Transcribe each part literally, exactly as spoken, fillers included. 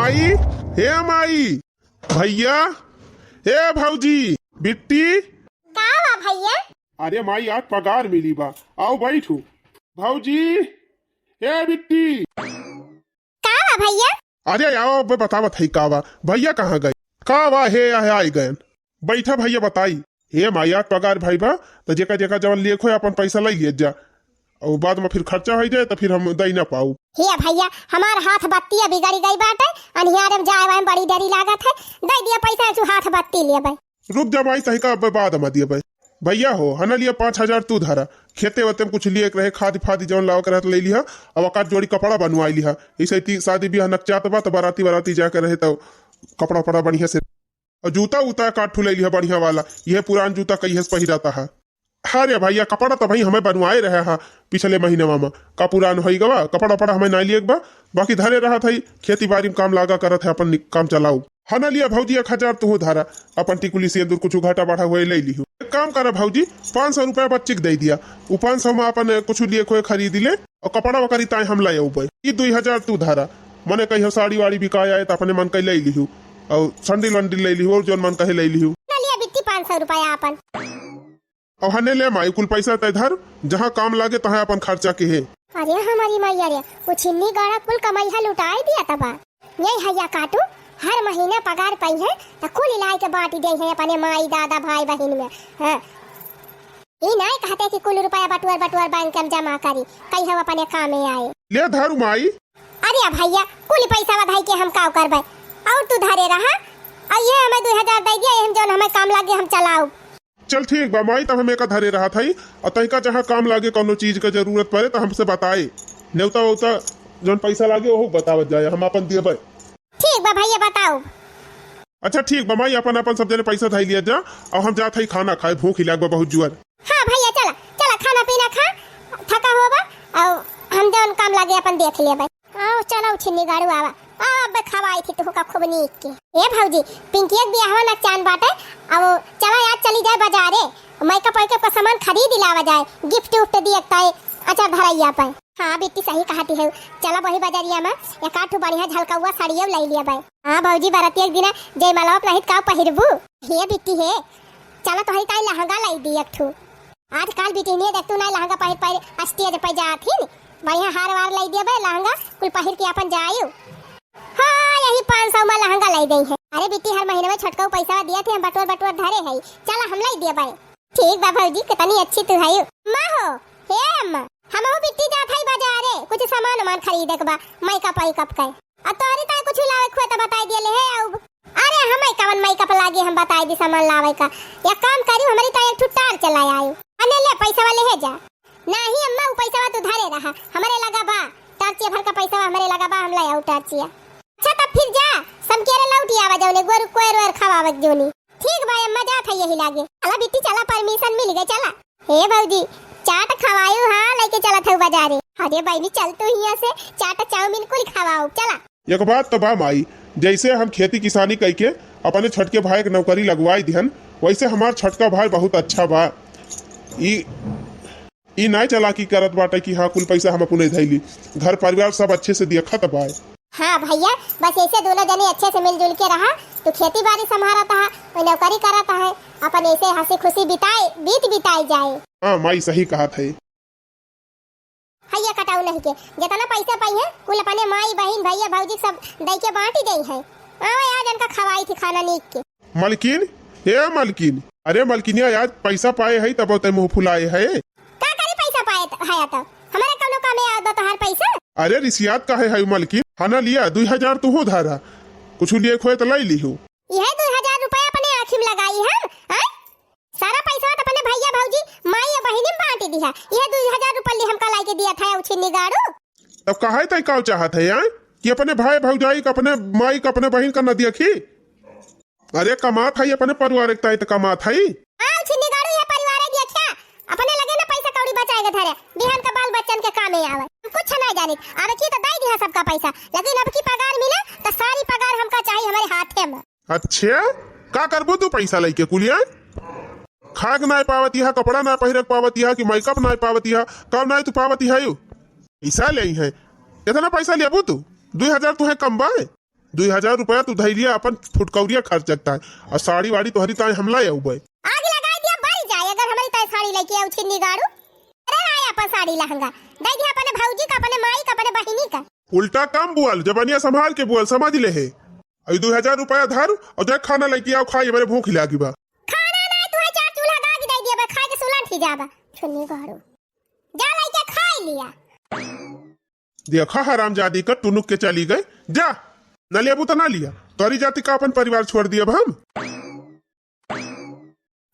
माई, हे माई, भैया, हे भौजी, बिट्टी। का बा भैया? अरे माई, आज पगार मिली बा, आओ बैठू। भौजी, हे बिट्टी। का बा भैया? अरे आओ, अबे बतावत है का बा। भैया कहाँ गए? का बा, हे, हे, आई गए। बैठा भैया, बताई। हे माई, आज पगार भाई बा, त जेका जेका जवन लेख होए, अपन पैसा लई लियत जा, और बाद में फिर खर्चा हो जाए, त फिर हम दई ना पाऊ। हे भैया, हमार हाथ बत्ती बिगड़ी गई बाटे, अनिहारे में जाए वाए में बड़ी देरी लागत है, दई दिया पैसा, तू हाथ बत्ती लेबे। रुक जा माई, तहिका अब बाद में दिए भाई। भैया हो, हना लिया पाँच हजार तू धरा, खेते वेते में कुछ लिए रहे, खाद फाद जवन लावे के रहे त ले लिहा, अब एकाध जोड़ी कपड़ा बनवाई लिहा, ऐसे ती शादी ब्याह नकचात बा, त बाराती बाराती जाके रहे, त कपड़ा वपड़ा बढ़िया से और जूता उता एकाध ठू ले लिहा बढ़िया वाला, यह पुरान जूता कहिए से पहिरत हा। अरे भैया, कपड़ा तो भाई हमें बनवाए रहे हा पिछले महीनवा में, का पुरान होई गवा, कपड़ा वपड़ा हमें ना लिए बा, बाकी धरे रहत है, खेती बाड़ी में काम लागा करत है, अपन नि-, काम चलाऊ। हना लिया भौजी, एक हजार तुहू धरा, अपन टिकुली सिंदूर कुछ घाटा बढ़ा हुए ले लिहू। एक काम करा भौजी, पाँच सौ रुपया बच्ची के दे दिया, उ पाँच सौ में अपन कुछ लिए कोई खरीद ले, और कपड़ा वकरी ताई हम ले अउबे। ई दुई हजार तू धरा, मने कहियो साड़ी वाड़ी बिकाय आए त अपने मन कही ले लिहू, और संडिल वंडिल ले लिहू, और जौन मन कहे ले लिहू। ना लिया बिट्टी, पाँच सौ रुपया अपन। और हने ले माई, कुल पैसा तय धर, जहाँ काम लागे तहाँ अपन खर्चा के है। अरे हमारी माई, अरे उ छिन्नी गाड़ा कुल कमाई है लुटाए दिया तबा। यही हैया काटू, हर महीना पगार पाई है त कुल इलाई के बांटी दे है अपने माई दादा भाई बहिन में। हाँ, ई नाय कहते कि कुल रुपया बटुअर बटुअर बैंक में जमा करी, कही हम अपने कामे आए। ले धरू माई। अरे भैया, कुल पैसा वधाई के हम काव करबे, और तू धरे रहा, और ये हमें दो हजार दे दिया, ये हम जौन हमें काम लागे हम चलाऊ। चल ठीक बा माई, तब हम एका धरे रहत हई, और तहिका जहाँ काम लागे कौनो चीज के जरूरत पड़े त हमसे बताए, नेवता वेवता जौन पैसा लागे ओहू बतावत जाए, हम अपन देबे। ठीक बा भैया, बताओ। अच्छा ठीक बा माई, अपन अपन सब जने पैसा धई लिया जा, और हम जात हई खाना खाए, भूख ही लाग बा बहुत जुअर। हाँ भैया, चला चला, खाना पीना खा, थका होबा, और हम जौन काम लागे अपन देख लेबे। आओ चला, उ छिन्नी गाड़ू आवा, आओ अब खवाई थी तुहका खूब नीक के। ए भौजी, पिंकिया के बियाहवा नकचान बाटे, आओ चला आज चली जाए बाजारे, मेकअप वेकअप का सामान खरीद लावा जाए, गिफ्ट उफ्ट दिए ताई अचार धरैया पे। हाँ बिट्टी, सही कहती है, चला वही बजरिया में एक आध ठो बढ़िया झलकौआ साड़ियो लाई लिया बाय। हाँ भौजी, बरतिया के दिना जयमाला पे रहित का पहिरबू? हे बिट्टी हे, चला तोहरी ताई लहंगा लाई दी एक ठो। आजकल बिटिनिया देख तू ना लहंगा पहिर पहिर स्टेज पे जात ही, बढ़िया हार वार लाई दिया बाय, लहंगा कुल पहिर के अपन जायु। हाँ, यही पाँच सौ में लहंगा लाई दई है। अरे बिट्टी, हर महीने में छोटका पैसा दिया थे, हम बटोर बटोर धरे है, चला हम लाई दिया बाय। ठीक बा भौजी, कितनी अच्छी तू है। माँ हो, हे अम्मा, हमहू बिट्टी जात हई बाजारे, कुछ सामान उमान खरीदे के बा, मेकअप वेकअप के। आ तोहरी ताई कुछ लावे के होए त बताई दिया ले हे आउब। अरे हमें कवन मेकअप लागे, हम बताई दी सामान लावे का। एक काम करी, हमरी ताई एक ठो टार्च चला आई। अने ले पैसा वाले हे जा। नाही अम्मा, उ पैसा तू धरे रहा, हमरे लगा बा। टार्चिया भर का पैसा हमरे लगा बा, हम ले आऊ टार्चिया। अच्छा तब फिर जा, समकेरे लौटी आवा जौने, गोरू कोयर ओयर खवावत जोनी। ठीक बा अम्मा, जात है यही लागे। चला बिट्टी चला, परमिशन मिल गए, चला। हे भौजी, चाट खवायू हाँ, लेके चलत हऊ बाजारे। अरे बहिनी चल तू हियाँ से, चाट चाउमीन कुल खवाऊ, चला। एक बात तो बा माई, जैसे हम खेती किसानी कइके अपने छोटके भाई के नौकरी लगवाई दिहन, वैसे हमार छोटका भाई बहुत अच्छा बा। ई ई नाय चालाकी करत बाटे कि हाँ, कुल पैसा हम अपने धैली, घर परिवार सब अच्छे से देखत बाय। हाँ भैया, बस ऐसे दोनों जने अच्छे से मिलजुल के रहा, तू खेती बाड़ी संभारत हा, वो नौकरी करत है, अपन ऐसे हंसी खुशी बिताए, बीत बिताए जाए। हाँ माई, सही कहत है। हैया कटाऊ नहीं के, जितना पैसा पाई है, कुल अपने माई, बहिन, भैया, भौजी सब दई के बांटी दई है। आवे आज उनका खवाई थी खाना नीक के। मलकिन, ए मलकिन, अरे मलकिनिया, आज पैसा पाए है तब ते मुंह फुलाए है। का करी पैसा पाए त-, है तब? हमारे कौनो कामे आवत बा तोहार पैसा? अरे रिसियात काहे है मलकिन? हना लिया, दुई हजार तुहू धारा, कुछ लिए खोए त लाई लिहू। यह दुई हजार रुपया अपने आँखी में लगाई हम, आय? सारा पैसा त अपने भैया भौजी, माई और बहिनी में बांटी दिहा। यह दुई हजार रुपया ले हमका लाई के दिया था, उछिन्नी गाड़ू। तब काहे तय काव चाहत है, आय? कि अपने भाई भौजाई का, अपने माई का, अपने बहिन का न देखी? अरे कमात है अपने परिवार एक ताई त कमात है। हाँ, छिन्नी गाड़ू, ये परिवार है देखिया, अपने लगे ना पैसा कौड़ी बचाए के धरे, बिहान का बाल बच्चन के कामे आवे। हम कुछ नहीं जानित, अब की तो दे दिया सबका पैसा, लेकिन अब की पगार मिले तो सारी पगार हमका चाहिए हमारे हाथे में। अच्छे, का करबू तू पैसा लेके कुलिया? खाए के नाय पावत यहा, कपड़ा नाय पहिरे के पावत यहा, कि मेकअप नाय पावत यहा, कब नाय तू पावत यहा यू? पैसा ले है, इतना पैसा लेबू तू? दुई हजार तू है कम बाय? दुई हजार रुपया तू धइ लिया, अपन फुटकौरिया खर्चक ताय, अउर साड़ी वाड़ी तोहरी ताय हम लाइ अउबे। आग लगाइ दिया, बरि जाए, अगर हमरी ताय साड़ी लइके आउ छिन्नी गाड़ू। अरे लाइ अपन साड़ी लहंगा, दइ दिया अपने भौजी का, अपने माई का, अपने बहिनी का। उल्टा कम बोल, जबनिया संभाल के बोल, समझ लेहे। अइ दुई हजार रुपया धर अउर जा खाना लइके आउ, खाई, हमरे भूख लागी बा। खाना नाहीं, तू है चार चूल्हा गाड़ के दइ दिया बा, खाइ के सुलंठ ही जाबा। छिन्नी गाड़ू, जा लइके खाइ लिया। देखा हरामजादी का टुनुक के चली गइ। जा, न लेबू त न लिया। तोरी जाति का अपन परिवार छोड़ दियब हम।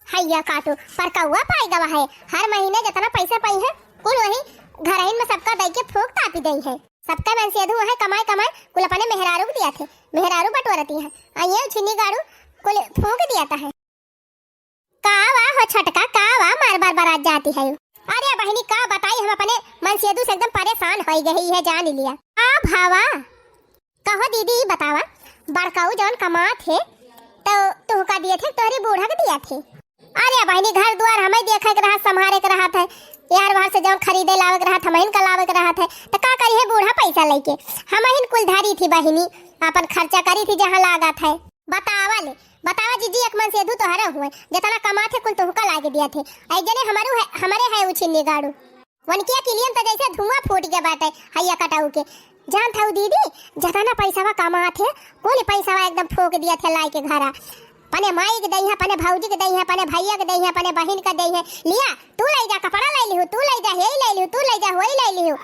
हइया काटू, पर कउआ पाइ गवा है। हर महीने जतना पइसा पइहैं, कुल वही घरहिन में सबका दइ के फूँक तापि दइहैं। सबका मनसेधू है कमाए कमाए, कुल अपने मेहरारू के दियाथे। मेहरारू बटोरति है। अइये छिन्नी गाड़ू, कुल फूँक दियात है। का वा हो छोटका, का वा मार बार बरात जाति है? अरे बहिनी का बताई, हम अपने मनसेधू से एकदम परेसान होइ गए ही है, जान लिया। का भावा? कहो दीदी, ई बतावा, बड़काऊ जउन कमात है, तउ तुहका दियाथे, तोहरी बूढ़ा के दियाथे? अरे बहिनी, घर दुआर हमइ देखइ के रहत, सम्हारे के रहत है, यार बाहर से जउन खरीदे लावे के रहत, हमहिन का लावे के रहत है, त का करिहैं बूढ़ा पइसा लइके? हमहिन कुल धरी थी बहिनी, अपन खर्चा करी थी जहाँ लागत है। बतावा ले, बतावा जीजी, एक मनसेधू तोहरे हुए, जतना कमात है कुल तुहका लाइ के दियाथे, अइ जने हमरू है, हमरे है उ छिन्नी गाड़ू। वनकिया किलियन त जइसे धुआँ फूट गया बाटे, हइया कटाऊ के। जानत हऊ दीदी, जतना पइसवा कमात है, कुल पइसवा एकदम फूँक दियाथे लाइ के घरा। अपने माई के दइहैं, अपने भौजी के दइहैं, अपने भइया के दइहैं, अपने बहिन के दइहैं। लिया, तू लइ जा, कपड़ा लइ लिहू, तू लइ जा, हेई लइ लिहू, तू लइ जा, होई लइ लिहू।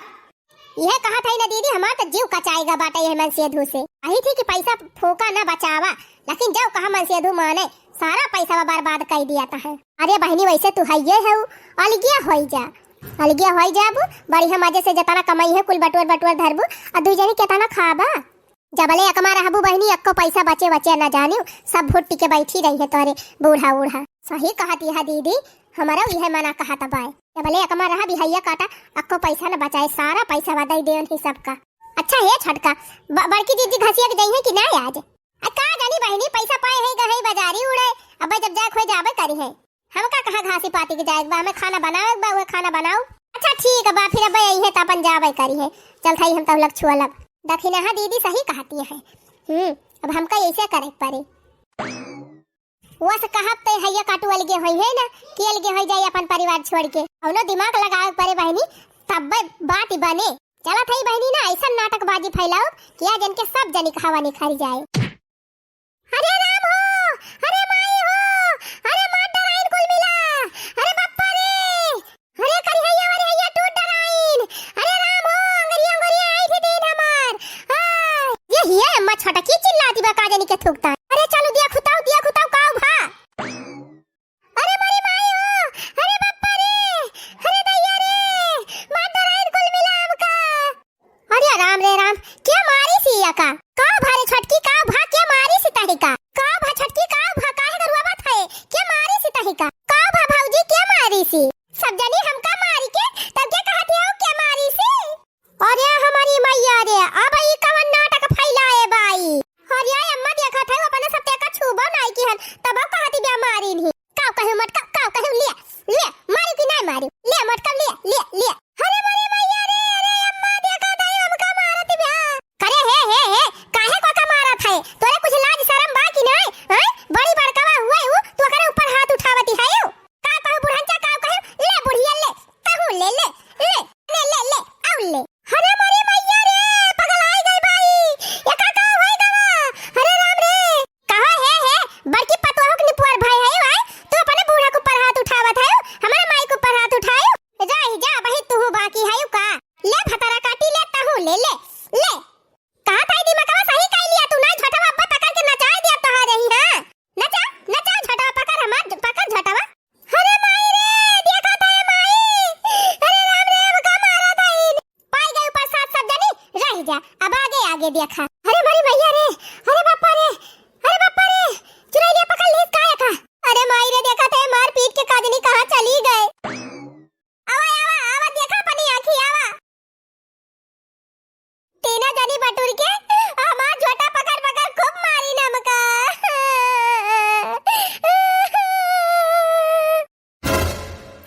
इहे कहत हई ना दीदी, हमार त जीव कचाइ गा बाटे यह मनसेधू से। कही थी कि पइसा फूँका ना बचावा, लेकिन जउ कहा मनसेधू माने, सारा पइसवा बर्बाद कइ दियात है। अरे बहिनी, वइसे तू हइये हऊ, अलगिया होइ जा, अलगिया होइ जाबू, बढ़िया मजे से जतना कमइहे कुल बटोर बटोर धरबू, अउर दुइ जनी केतना खाबा? जबले एकमा रहबू बहिनी, एक्को पइसा बचे बचे न जानिउ, सब भुट्टी के बइठी रहिहैं तोहरे बूढ़ा ऊढ़ा। सही कहति है दीदी, हमरउ इहे मना कहत बाय। जबले एकमा रहबू हइया काटा, एक्को पइसा न बचाए, सारा पइसवा दइ देउन ही सबका। अच्छा हे छोटका, ब-, बड़की जीजी घसिया के जइहैं कि नाहीं आज? आ का जानी बहिनी, पइसा पाए है गहई बजारी उड़े, अबे जब जाए खोए जाबे करिहैं। हमका कहाँ घासी पाती के जाए के बा, हमें खाना बनावे के बा, उहे खाना बनाऊ। अच्छा ठीक बा, फिर अबे अइहैं त अपन जाबे करिहैं। चलत हई हम तउ लग छुअलब। दखिनहा दीदी सही कहति है। हम्म, अब हमका अइसे करे के पड़ी। वस कहब त हइया काटू अलगे होइहैं ना, कि अलगे होइ जाई अपन परिवार छोड़ के। कउनो दिमाग लगावे के पड़े बहिनी, तब्बे बात बने। चलत हई बहिनी ना, अइसन नाटकबाजी फइलाउब कि आज इनके सब जनी क हवा निखरि जाए। अरे राम हो, अरे माई हो, अरे मार डराइन कुल मिला, अरे बप्पा रे, अरे करिहैया, अरे हैया टूट डराइन, अरे राम हो, अंगरिया, अंगरिया आई थी दीन हमार। आ, ये हिया अम्मा छोटकी चिल्लाति बा, का जानी के थूकता। अरे चलू दिया खुताऊ, दिया खुताऊ, काऊ भा। अरे मोरी माई हो, अरे बप्पा रे, अरे दैया रे, मार डराइन कुल मिला हमका। अरे राम रे राम, के मारिस हिया का? काऊ भा रे छोटकी, काऊ भा, के मारिस तहिका? काऊ भा छोटकी, काऊ भा, काहे गरुआवत है? के मारिस तहिका? काऊ भा भौजी, के मारिस? सब जनी हमका मारिके, तब के कहत हऊ के मारिस? अरे हमरी मइया रे, अब ई कवन नाटक फइलाए बाई? अरे अम्मा देखत हऊ, अपने सब तेका छुबो नाहीं किहन, तबउ कहति बिया मारिन ही। काऊ कहेउ मटका, काऊ कहेउ लिया, लिया, मारिउ कि नाहीं मारिउ? लिया मटका, लिया, लिया, लिया। अरे मोरी मइया रे, अरे अम्मा देखत हऊ हमका मारति बिया। करे हे, हे, हे, काहे को का मारत है? तोरे कुछ लाज सरम बा कि नाहीं? हैं? बड़ी बड़कवा हुए हऊ, तू ओकरे ऊपर हाथ उठावति हऊ? का कहू बुढ़नचा, का कहू? ले बुढ़िया ले, तहू ले, ले, ले, ले, ले, ले, अउ ले। अरे मोरी मइया रे, पगलाइ गई बाई। एका का होइ गवा? अरे राम रे। कहो हे, हे, बड़की पतोहू के निपुअर भय है भाई। तू अपने बूढ़ा के ऊपर हाथ उठावत है, हमारे माई के ऊपर हाथ उठाए। जा ही जा, वही तू बाकी है का? ले भतरा काटी ले, तहू ले, ले, ले। कहा था दिमागवा सही कह लिया तू, ना झटवा अब्बा पकड़ के नचाए दिया तोहार रही, हाँ? नचा, नचा झटवा, पकड़ हमार, पकड़ झटवा। अरे माई रे, देखा था ये माई। अरे राम रे, हमका मारा था इन। पाई गई ऊपर सात सब जनी, रह जा, अब आगे आगे देखा। अरे मारी भैया रे, अरे बापा रे, अरे बापा रे, चुरैलिया पकड़ ली काय का? अरे माई रे, देखा था ये मार पीट के का जनी कहाँ चली गए। आवा, आवा, आवा, देखा अपनी आँखी, आवा। तीनों जनी बटुर के हमार झोटा पकड़ पकड़ खूब मारी हमका।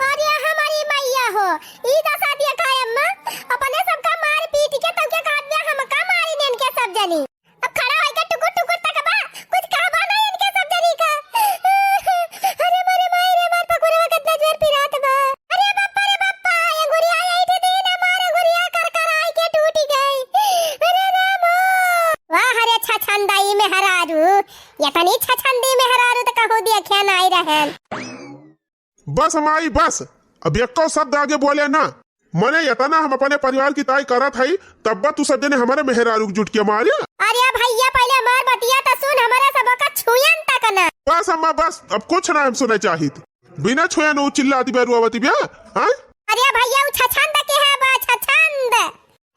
अरे हमारी मैया हो, ई दसा दिया का अम्मा, अपने सबका मार पीट के तब के कहत बिया हमका मारी नेन के सब जनी। अब खड़ा होई छछंदई मेहरारू, यतनी छछंदी मेहरारू त कहूँ देखे नाई रहन। बस माई बस, अब एक्को शब्द आगे बोले ना। मने यतना हम अपने परिवार की ताई करत हई, तब्बा तू सब जने हमरे मेहरारू के जुट के मारे। अरे भइया, पहिले हमार बतिया त सुन, हमरे सबका छुयन तक ना। बस अम्मा बस, अब कुछ ना हम सुने चाहित। बिना छुए न उ चिल्लाती बे, रुआवती बे, हाँ? अरे भइया, उ छछंद के है बा, छछंद।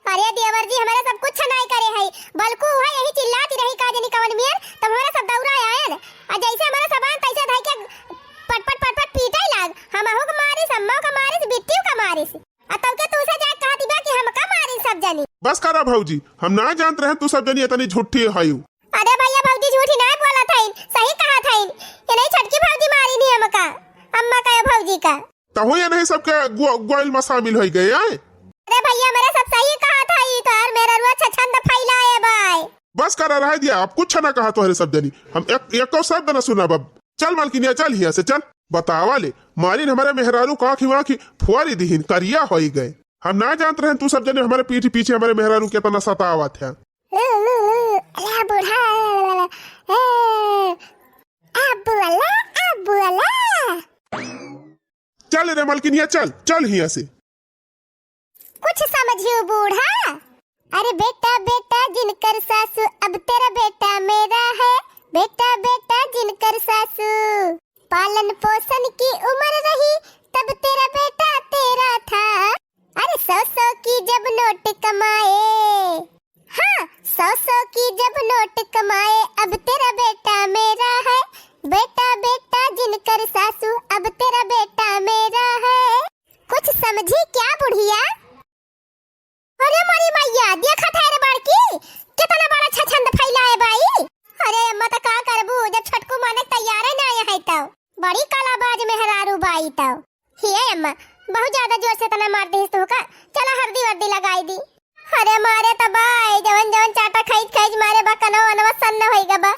अरे देवर जी, हमरे सब कुछ नाई करे है, बल्कु उहे यही चिल्लाती रही का जनी कवन मियर, तब हमरे सब दौड़ा आयन। आ जैसे हमरे सब आयन, तैसे धई के पट पट पट पट पीटे लाग। हमहू के मारिस, अम्मा के मारिस, बिट्टियों के मारिस। आ तब के तू से जाके कहती बा कि हमका मारिस सब जनी। बस करा भौजी, हम ना जानत रहे तू सब जनी इतनी झूठी हयू। अरे भइया, भौजी झूठी नाई बोलत हईन, सही कहत हईन। ये नहीं छोटकी भौजी मारी नहीं हमका, अम्मा का या भौजी का। तहु ये नहीं सबके गो-, गोइल में शामिल होई गए, आए? अरे भइया, मेरे सब सही कहत हई, तोहर मेहररुआ छछंद फैलाए बाय। बस करा, रह दिया, अब कुछ ना कहा तोहरे सब जनी। हम एक, एको शब्द ना सुनब अब। चल मलकिनिया, चल हिया से, चल। बतावा ले, मारिन हमरे मेहरारू का आँखी वाँखी फोरी दिहिन, करिया होई गए। हम ना जानत रहन तू सब जने हमरे पीठ पीछे हमरे मेहरारू के तना सतावत है। लू, लू, लू, अला बूढ़ा, ए, आ बुअला, आ बुअला। चल रे मलकिनिया, चल, चल हिया से। कुछ समझियो बूढ़ा? अरे बेटा, बेटा जिनकर सासू, अब तेरा बेटा मेरा है। बेटा, बेटा जिनकर सासू, पालन पोषण की उम्र रही, तब तेरा बेटा तेरा था। अरे सौ सौ की जब नोट कमाए, हाँ, सौ सौ की जब नोट कमाए, अब तेरा बेटा मेरा है। बेटा, बेटा जिनकर सासू, अब तेरा बेटा मेरा है। कुछ समझी क्या बुढ़िया? अरे मोरी मैया, देखत है रे बड़की, कितना बड़ा छछंद फैलाए बाई। अरे अम्मा, त का करबू, जब छोटकू माने तैयारे ना आए है तब। बड़ी कलाबाज मेहरारू बाई तब। हे अम्मा, बहुत ज्यादा जोर से तना मार दिहिस तू का। चला हरदी वर्दी लगाई दी। अरे मारे त बाई, जवन जवन चाटा खाई खाई मारे बा, कनवा वनवा सन्न होई गा बा।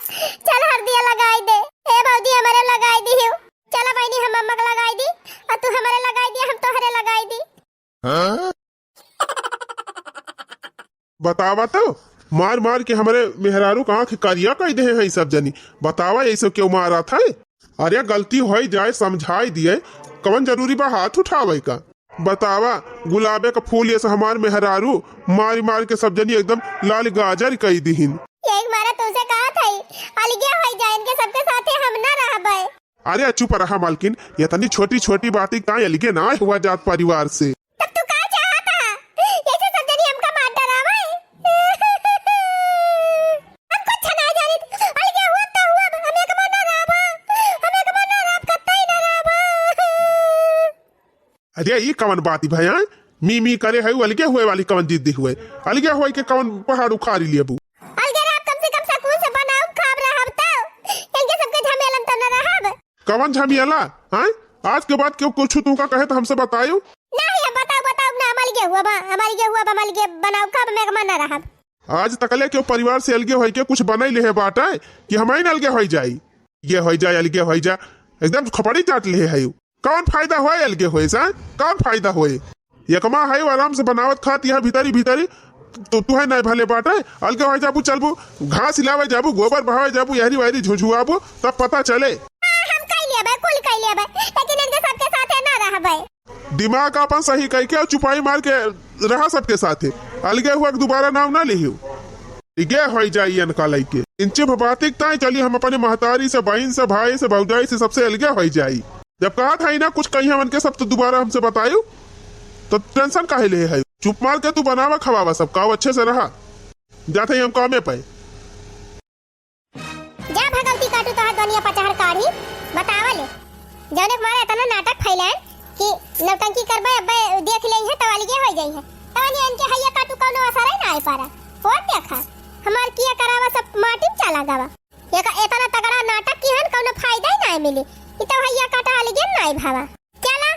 चल हरदिया लगाई दे। ए भौजी, हमरे लगाई दी हियो। चला बहिनी, हम अम्मा के लगाई दी, और तू हमरे लगाई दी, हम तोहरे लगाई दी। हाँ? बतावा तो, मार मार के हमरे मेहरारू के आँख करिया कई देहे हैं सब जनी। बतावा, ऐसे क्यों मारत है? अरे गलती होई जाए, समझाई दिए, कवन जरूरी बा हाथ उठावे का? बतावा, गुलाबे का फूल ये से हमार मेहरारू मारी मार के सब जनी एकदम लाल गाजर कई दिहिन। यही मारा तुमसे कहा था, अलगे होई जाए, इनके सबके साथे हम ना रहबे। अरे चुप रहा मालकिन, ये तनी छोटी छोटी बातें का अलगे ना हुआ जात परिवार से। तब तू का चाहत हा? ऐसे सब जनी हमका मार डरावे। हम कुछ ना जानित, अलगे हुआ तो हुआ, हम एक मन ना रहबा, हम एक मन ना रहब, कतई ना रहबा। अरे ई कवन बात भया? मी मी करे है, अलगे हुए वाली कवन जिद्दी हुए? अलगे हुए के कवन पहाड़ उखाड़ी लेबू? अलगे रहब, कम से कम सुकून से बनाउब खाब रहब त। इनके सबके झमेलन त न रहब। कवन झमेला? हैं? आज के बाद केहू कुछ तुमका कहे त हमसे बतायू। नहीं, हम बताउब, बताउब ना, हम अलगे हुआ बा, हम अलगे हुआ बा, हम अलगे बनाउब खाब, हम एक मन ना रहब। आज तकले केहू परिवार से अलगे होई के कुछ बनाई लेहे बाटे कि हमही न अलगे होई जाई। ये होई जाए, अलगे होई जा, एकदम खोपड़ी चाट लेहे है। कौन फायदा होए अलगे होए से? कौन फायदा होए? एकमा है, आराम से बनावत खात यहाँ भीतरी भीतरी, तो तू है नहीं भले बाटे, अलगे होए जाबू, चलबू, घास हिलावे जाबू, गोबर बहावे जाबू, यहरी वहरी झुझुआबू, तब पता चले। हाँ, हम कई लेबे, कुल कई लेबे, लेकिन इनके सबके साथे ना रहबे। दिमाग अपन सही कई के और चुपाई मार के रहा सबके साथे। अलगे हुआ के दोबारा नाम ना लिहियो। इगे होई जाई इनका लइके। इंचे भबातिक ताई चली हम अपने महतारी से, बहिन से, भाई से, भौजाई से, सबसे अलगे होई जाई। जब कहा था ही ना कुछ कही हमन के सब तो दोबारा हमसे बतायू, तो tension काहे ले है? चुप मार के तू बनावा खवावा सब, काव अच्छे से रहा। जाते ही हम कामे पे। जा भगवती काटू तोहार दुनिया पचहर काढ़ी, बतावा ले। जौने के मारे इतना नाटक फैलाएन कि नौटंकी करबे, अब्बे देख लेई है, तब अलगे होई जाई है। तब इनके हैया काटू कौनो असर ही ना आए पारा। और देखा, हमार किया करावा सब माटी में चला गवा। ये का इतना तगड़ा नाटक की हन, कौनो फायदा ही ना मिली। ई तो हैया काटा अलगे ना भावा। चला,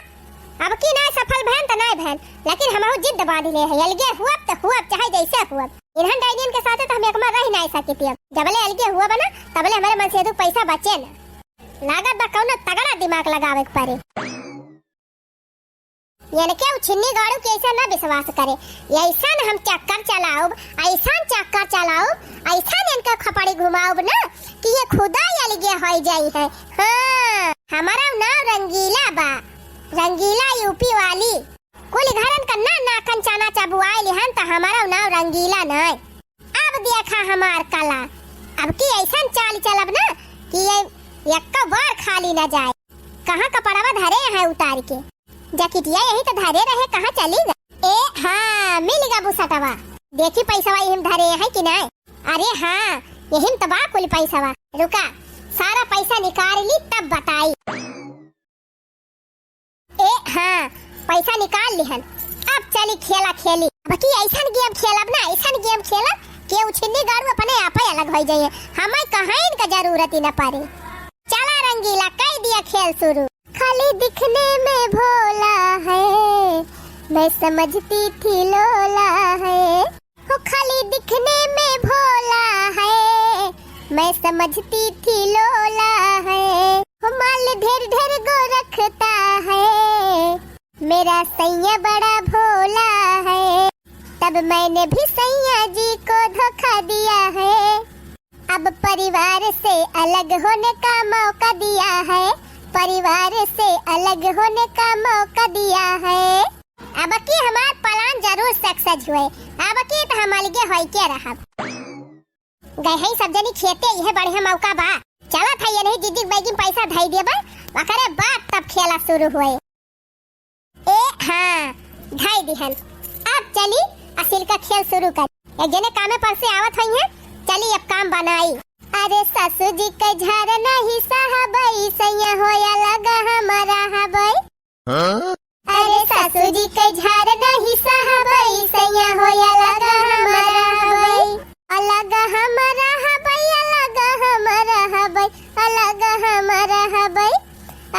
अब की ना सफल भैन त ना भैन, लेकिन हमहू जिद बांध ले है, अलगे हुअब त हुअब, चाहे जैसे हुअब। इन्हन डाइनियन के साथे त हम एक मार रह ना सकित अब। जबले अलगे हुआ बना, तबले हमारे मन से दू पैसा बचे ना। लागत बा कौनो तगड़ा दिमाग लगावे के पड़े। इनके उ छिन्नी गाड़ू के ऐसा ना विश्वास करे। ऐसा न हम चक्कर चलाउब, ऐसा चक्कर चलाउब, ऐसा इनके खपड़ी घुमाउब ना कि ये खुदा अलगे होइ जाई है। हाँ, हमारा नाव रंगीला बा, रंगीला यूपी वाली। कुल घरन का ना नाकन चाना चबुआए लिहन, त हमारा नाव रंगीला नाय। अब देखा हमार कला, अब की ऐसन चाल चलब ना कि ये एक्को बार खाली न जाए। कहाँ कपड़वा धरे हैं उतार के, जकिटिया यही तो धरे रहे, कहाँ चली गए? ए हाँ, मिल गा बुसटवा। देखी पैसवा यही में धरे हैं कि नाय? अरे हाँ, यही में तो बा कुल पैसवा। रुका, सारा पैसा निकाल ली तब बताई। ए हाँ, पैसा निकाल लिहन। अब चली खेला खेली। अब की ऐसन गेम खेलब ना, ऐसन गेम खेलब कि उछिन्नी गाड़ू अपने आपे अलग होइ जाइए। हमें कहाँ इनका जरूरत ही न पड़े। चला रंगीला, कइ दिया खेल शुरू। खाली दिखने में भोला है, मैं समझती थी लोला है। हो खाली दिखने में भोला है, मैं समझती थी लोला है। हो माल ढेर ढेर गो रखता है, मेरा सैया बड़ा भोला है। तब मैंने भी सैया जी को धोखा दिया है। अब परिवार से अलग होने का मौका दिया है, परिवार से अलग होने का मौका दिया है। अब की हमार plan जरूर success हुए, अब की तो हम अलगे होई के रहब। गए हैं सब जनी खेते, यह बढ़िया मौका बा। चला था ये नहीं जिद्दी बैगी में पैसा धई देबे, ओकरे बाद तब खेला शुरू हुए। ए हाँ, धई दिहन। अब चली असिल का खेल शुरू कर। एक जने कामे पर से आवत हुई है, चली अब काम बनाई। अरे सासू जी के झार नहीं सहबई, सैया होया लगा हमारा हबई। हाँ? अरे सासू जी के झार नहीं सहबई, सैया होया लगा हमारा हबई। अलग हमारा हबई, अलग हमारा हबई, अलग हमारा हबई।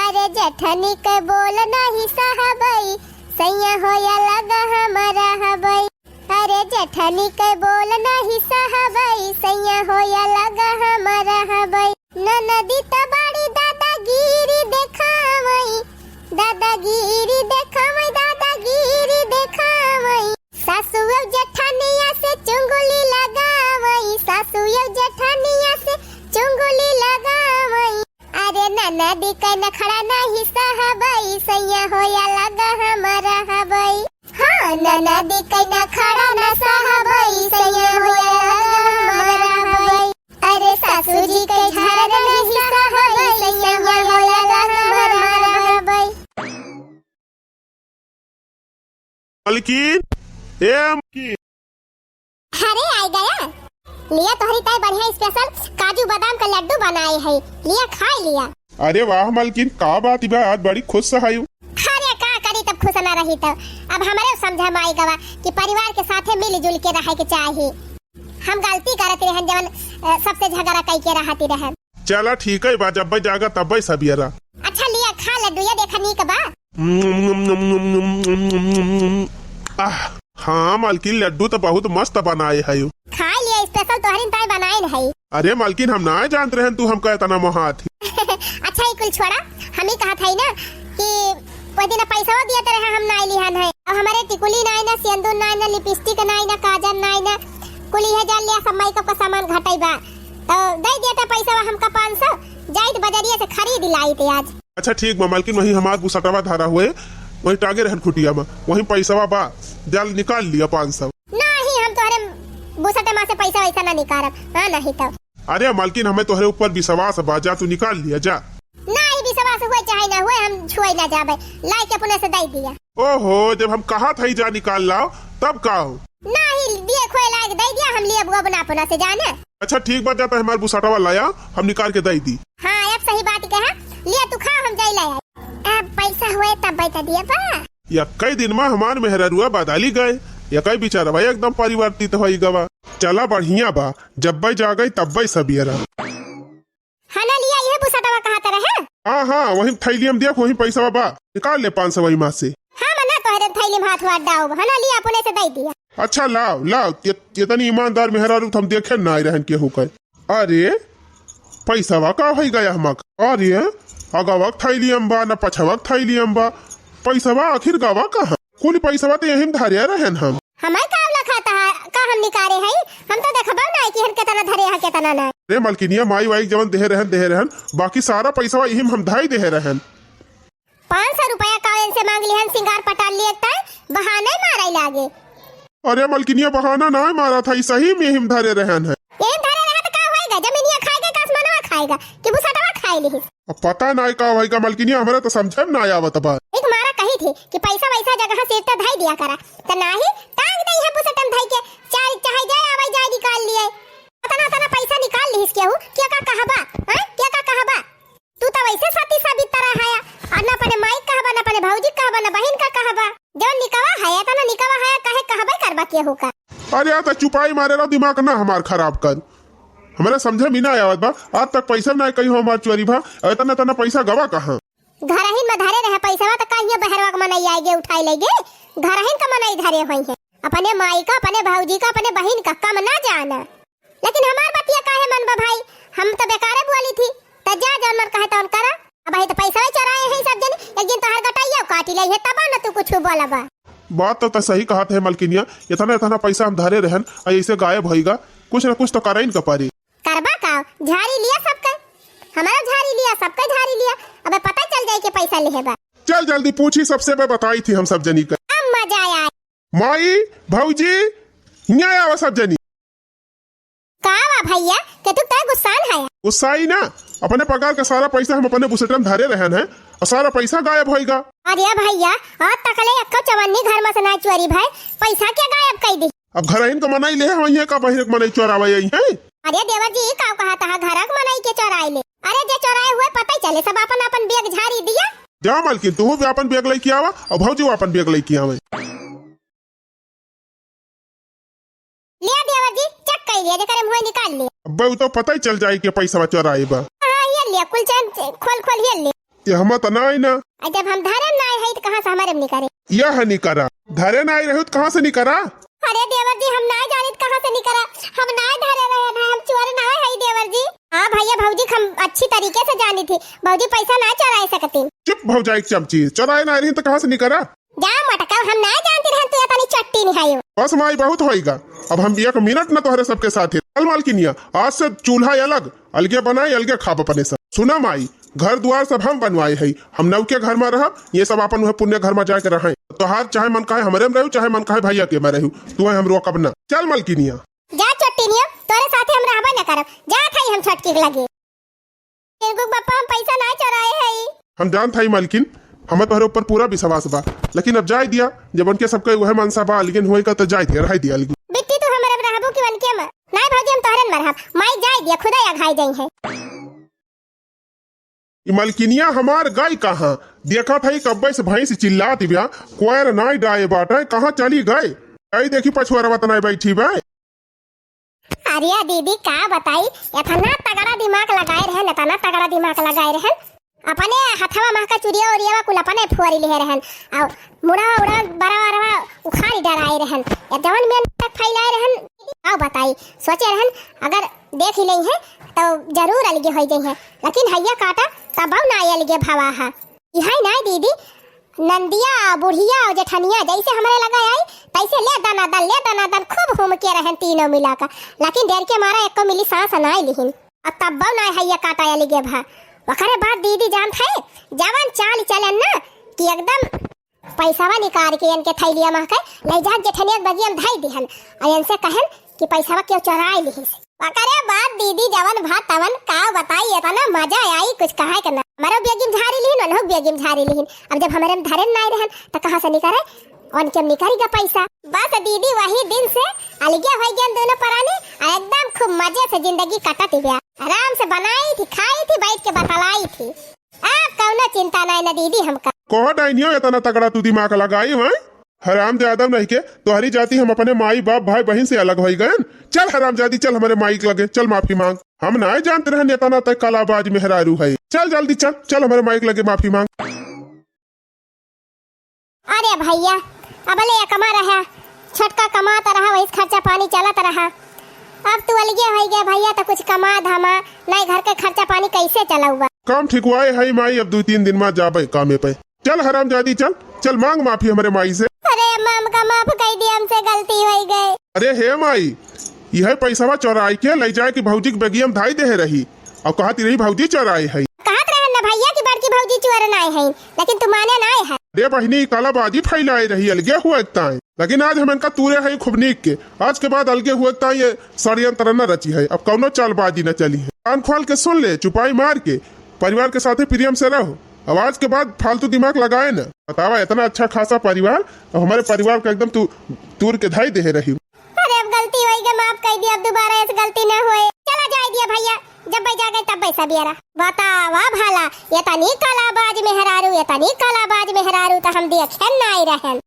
अरे जेठनी के बोल नहीं सहबई, सैया होया लगा हमारा हबई। अरे जेठनी के बोल नहीं सहबई, सैया होया लगा हमारा हबई। ननदी त बड़ी दादागिरी देखावई, दादागिरी देखावई, दादागिरी देखावई। सासु अउ जेठनिया से चुंगली लगावई, सासु अउ जेठनिया से चुंगली लगावई। अरे ननदी के नखड़ा नहीं सहबई, सैया होया लगा हमारा हबई। हाँ, ननदी के नखड़ा न सहबई, सैया होया लगा हमारा हबई। अरे सासू जी के झार नहीं सहबई, सैया होया लगा हमारा हबई। मलकिन, ए मलकिन। अरे, आइ गया। लिया तोहरी ताई बढ़िया special काजू बादाम का लड्डू बनाए है, लिया खाइ लिया। अरे वाह मलकिन, का बात बा, आज बड़ी खुश हयू। अरे का करी तब खुश ना रही तब। अब हमरे समझा में आइ गवा कि परिवार के साथे मिलजुल के रहे के चाही। हम गलती करत रहन जवन, अ, सबसे झगड़ा कइ के रहती रहन। चला ठीक है बा, जब्बे जागा तब्बे सबियरा। अच्छा लिया खा लड्डू, ये देखा नीक बा। आह, हाँ मलकिन, लड्डू त बहुत मस्त बनाए हयू। खाइ लिया, special तोहरिन ताई बनाइन है। अरे मलकिन, हम नाय जानत रहन तू हमका इतना मोहात ही। अच्छा ई कुल छोड़ा, हम ही कहत हई ना कि वो दिन पैसा दिया त रहे, हम नाय लिहन है। अब हमरे टिकुली नाय ना, सेंदूर नाय ना, lipstick नाय ना, काजल नाय ना, कुल इहे जान लिया सब makeup का सामान घटई बा। तो दे दिया त पैसा हमका पाँच सौ, जाइत बजरिया से खरीद लाइत आज। अच्छा ठीक बा मलकिन, वहीं हमार बुसटवा धरा हुए, वहीं टांगे रहन खुटिया में, वहीं पैसवा बा, जाल निकाल लिया पाँच सौ। नहीं, हम तोहरे बुसटे मा से पैसा वैसा ना निकारब, हाँ नहीं तो। अरे मलकिन, हमें तोहरे ऊपर विश्वास बा, जा तू निकाल लिया, जा। नहीं, विश्वास हुए चाहे ना हुए, हम छुए ना जाबे, लाइके अपने से दे दिया। ओहो, जब हम कहत हई जा निकाल लाओ, तब का हो? नाही, दिए खोए लायक दे दिया, हम लिए बुआ बना अपना से जाने। अच्छा ठीक बा, जा त हमार बुसाटवा लाया, हम निकाल के दे दी। हाँ, अब सही बात कहा, लिया तू खा, हम जाई लाया। अब पैसा हुए तब बता दिया बा। या कई दिन मा हमार मेहररुआ बदली गए, या कई बिचारवा एकदम परिवर्तित होई गवा। चला बढ़िया बा, जब्बे जागई तब्बे सबेरा। हना लिया, यह बुसटवा कहा तरह है? हाँ, हाँ, वही थैली में देख, वही पैसा बा, निकाल ले पाँच सौ वही मा से। हाँ, मना तोहरे थैली में हाथ वाथ डाउब, हना लिया, अपने से दे दिया। अच्छा, लाओ, लाओ, ये, ये तनी ईमानदार मेहरारू हम देखे ना आए रहन केहू के। अरे, पैसवा का होई गया हमक? अरे, अगवक थैली में बा, न पछवक थैली में बा, पैसवा आखिर गवा कहाँ? कुल पैसवा तो यही में धरे रहन हम। हमार का औला खाता है, का हम निकारे हई? हम तो देखबो ना कि हम केतना धरे हके। तना ना। अरे मलकिनिया, माई वाई जवन देहे रहन, देहे रहन, बाकी सारा पैसवा यही में हम धाई देहे रहन। पाँच सौ रुपया का इनसे माँग लिहन, सिंगार पटार लिए तय बहाने मारे लागे। अरे मलकिनिया, बहाना नाय मारा था, ई सही में यही में धरे रहन है। यही में धरे रहा तो का होएगा? जमीनिया खाएगा, का आसमानवा खाएगा, कि बुसटवा खाए लिहिस? अब पता नाय का होएगा मलकिनिया, हमरा तो समझे में नाय आवत बा। एक मारा कही थी कि पैसा वैसा जगह से तो धई दिया करा, तो नाही टांग दई है बुसटम धई के, चाहे, चाहे जाए आवे जाए निकाल लिए। अतना, अतना पैसा निकाल लिहिस केहू, के का कहबा, हाँ? के का कहबा? तू तो वैसे सती साबित तरह है, और न अपने माई कहबा, न अपने भौजी कहबा, न बहिन का कहबा। जवन निकवा है, इतना निकवा है, काहे कहबे करबा केहू का? अरे यार, तो चुपाई मारे रहो, दिमाग ना हमार खराब कर। हमरे समझे में ना आवत बा, आज तक पैसा ना कहीं हमार चोरी भा, इतना, इतना पैसा गवा कहाँ? घरहिन में धरे रहे पैसा, तो कहियो बहरवा के मनई आएगे, उठाई लेगे। घरहिन का मनई धरे होई है, अपने माई का, अपने भौजी का, अपने बहिन का कम ना जाना। लेकिन हमार बतिया काहे मनबा भाई, हम तो बेकारे बोली थी, त जा जौन मन कहे तौन करा। अब ही तो पैसा चोराए हैं सब जनी, एक दिन तोहर गटैया काटी ले है, तब न तू कुछ बोलबा। बात तो, तो सही कहत है मलकिनिया, इतना, इतना पैसा हम धरे रहन, आ ऐसे गायब होइगा, कुछ न कुछ तो करइन का पड़ी। करबा का, झारी लिया सबके, हमारा झारी लिया, सबके झारी लिया, अबे पता चल जाए के पैसा लिहे बा। चल जल्दी पूछी सबसे, मैं बताई थी हम सब जनी का। अब मजा आए। माई, भौजी, हियाँ आवा सब जनी। का बा भैया, के तू तय गुस्सान है? गुस्साई ना, अपने पगार का सारा पैसा हम अपने बुसटम धरे रहन है और सारा पैसा गायब होइगा। अरे भैया, आज तकले एक्को चवन्नी घर में से ना चोरी भय, पैसा के गायब कई दी? अब घरहिन का मनई ले है, वहीं का बहिर के मनई चोरावे आई है। अरे देवर जी, ई का कहा था, घर के मनई के चोराए ले? अरे जे चोराए हुए पता ही चले, सब अपन अपन बैग झारी दिया। जा मालकिन, तू भी अपन बैग लेके आवा और भौजी अपन बैग लेके आवे। लिया देवर जी, check कर लिया, जेकरे मुँह निकाल लिया। अब्बे, उ तो पता ही चल जाई कि पैसा चोराई बा। हाँ, ये लिया, कुल चैन खोल खोल ये ले। ये हम तो नाई ना। आ, जब हम धरे नाई है तो कहाँ से हमारे में निकाले? यह निकरा, धरे नाई रहे तो कहाँ से निकरा? अरे देवर जी, हम नाई जानित कहाँ से निकरा, हम नाई धरे रहे ना, हम चोर नाई है देवर जी। हाँ भैया, भौजी हम अच्छी तरीके से जानी थी, भौजी पैसा ना चोराए सकती। चुप भौजाई चमची, चोराए ना रही तो कहाँ से निकरा? जा मटका, हम ना जानती रहन तू इतनी चट्टी निहायो। बस माई, बहुत होइगा, अब हम एक मिनट न तोहरे सबके साथे। चल मालकिनिया, आज से चूल्हा अलग, अलगे बनाए, अलगे खाब अपने सब। सुना माई, घर दुआर सब हम बनवाए है, हम नौके घर में रहब, ये सब अपन वह पुण्य घर में जाके रहे। तोहार चाहे मन कहे हमरे में रहू, चाहे मन कहे भैया के में रहू, तू हम रोकब ना। चल मालकिनिया। जा चट्टी नियो, तोरे साथे हम रहबे न करब, जा थाई हम छोटकी के लगे। टिंकू के पप्पा, हम पैसा ना चोराए हई। हम जानत हई मालकिन, हमें तोहरे ऊपर पूरा विश्वास बा, लेकिन अब जाए दिया, जब उनके सबके वह मनसा बा, अलगिन हुए का तो जाए दिया, रह दिया अलगिन। बिट्टी, तू हमारे में रहबू कि उनके में? नाई भौजी, हम तोहरे में रहब। माई जाए दिया, खुदा या घाई जाई है। ई मालकिनिया हमार गई कहाँ? देखत हई कब्बे से भैंस चिल्लात बिया, कोयर नाई डाए बाटे, कहाँ चली गए? आई देखी पछुआरवा त नाई बैठी बा। अरे दीदी, का बताई, इतना तगड़ा दिमाग लगाए रहन, इतना तगड़ा दिमाग लगाए रहन। अपने हथवा महका चुरिया उरियावा कुल अपने फोरी लिहे रहन, और मुड़वा उड़वा बरवा बरवा उखाड़ी डराए रहन। या जवन में तक फैलाए रहन, का बताई, सोचे रहन अगर देख ही नहीं है तो जरूर अलगे हो जाई है, लेकिन हैया काटा तब ना अलगे भवा है। इहाई ना दीदी, नंदिया, बुढ़िया और जेठनिया जैसे हमरे लगे आई, तैसे ले दनादन, ले दनादन खूब हुमके रहन तीनों मिला का, लेकिन डर के मारा एको मिली सांस नाई लिहिन। और तब्बो नाई हैया काटा अलगे भा। ओकरे बाद दीदी जानत है, जवन चाल चलन ना कि एकदम पैसावा निकाल के इनके थैलिया में के ले जा जेठनिया के बगिया में धई दिहन, और इनसे कहन कि पैसावा क्यों चोराई लिहिस। ओकरे बाद दीदी जवन भा तवन का बताई, इतना मजा आई, कुछ कहे के ना। हमरो बेगिम झारी लिहिन, उन्हों बेगिम झारी लिहिन। अब जब हमरे में धरे नाई रहन, तो कहाँ से निकरे? उनके में निकल गया पैसा। बस दीदी, वही दिन से अलगे हो गए दोनों परानी, आ एकदम खूब मजे से जिंदगी कटत गया। आराम से बनाई थी, खाई थी, बैठ के बतलाई थी। अब कौनो चिंता नाई ना दीदी हमका। कहो डाइनियो, इतना तगड़ा तू दिमाग लगाई है? हरामजादा नहीं के, तोहरी जाति हम अपने माई बाप भाई बहिन से अलग होई गयन। चल हरामजादी, चल हमरे माई के लगे, चल माफी मांग। हम नाई जानत रहन इतना तक कलाबाज मेहरारू है। चल जल्दी चल, चल हमरे माई के लगे माफी मांग। अरे भैया, अबले एकमा रहा, छोटका कमात रहा, वही से खर्चा पानी चलत रहा। अब तू अलगे होई गया भैया, तो कुछ कमा धमा, नहीं घर के खर्चा पानी कैसे चलौबा? काम ठिकवाए है माई, अब दो तीन दिन में जाबे कामे पे। चल हरामजादी, चल, चल मांग माफी हमरे माई से। अरे अम्मा, हमका माफ कर दिया, हमसे गलती हो गई। अरे हे माई, इहे पैसवा चोराइ के लइ जाए के भौजी के बेगिया में धाइ देहे रही। अब कहत रही भौजी चोराए है। कहत रहन ना भइया कि बड़की भौजी चोर नाइ है, लेकिन तू माने नाइ है। रे बहिनी, कालाबाजी फैलाए रही अलगे हुए ताई, लेकिन आज हम इनका तूरे है खूब नीक के। आज के बाद अलगे हुए ताई ये षड्यंत्र न रची है, अब कौनो चालबाजी न चली है। कान खोल के सुन ले, चुपाई मार के परिवार के साथे प्रेम से रहो। अब आज के बाद फालतू दिमाग लगाए न। बतावा, इतना अच्छा खासा परिवार, अब हमारे परिवार का एकदम तू तूर के धाइ देहे रही। अरे, अब गलती होई गए, माफ कर दिया, अब दोबारा ऐसे गलती न होए। चला जाए दिया भइया, जब भाई जागे तब भाई सबियरा। बतावा भला, ये तनी कालाबाज मेहरारू, ये तनी कालाबाज मेहरारू तो हम देखे नाइ रहन।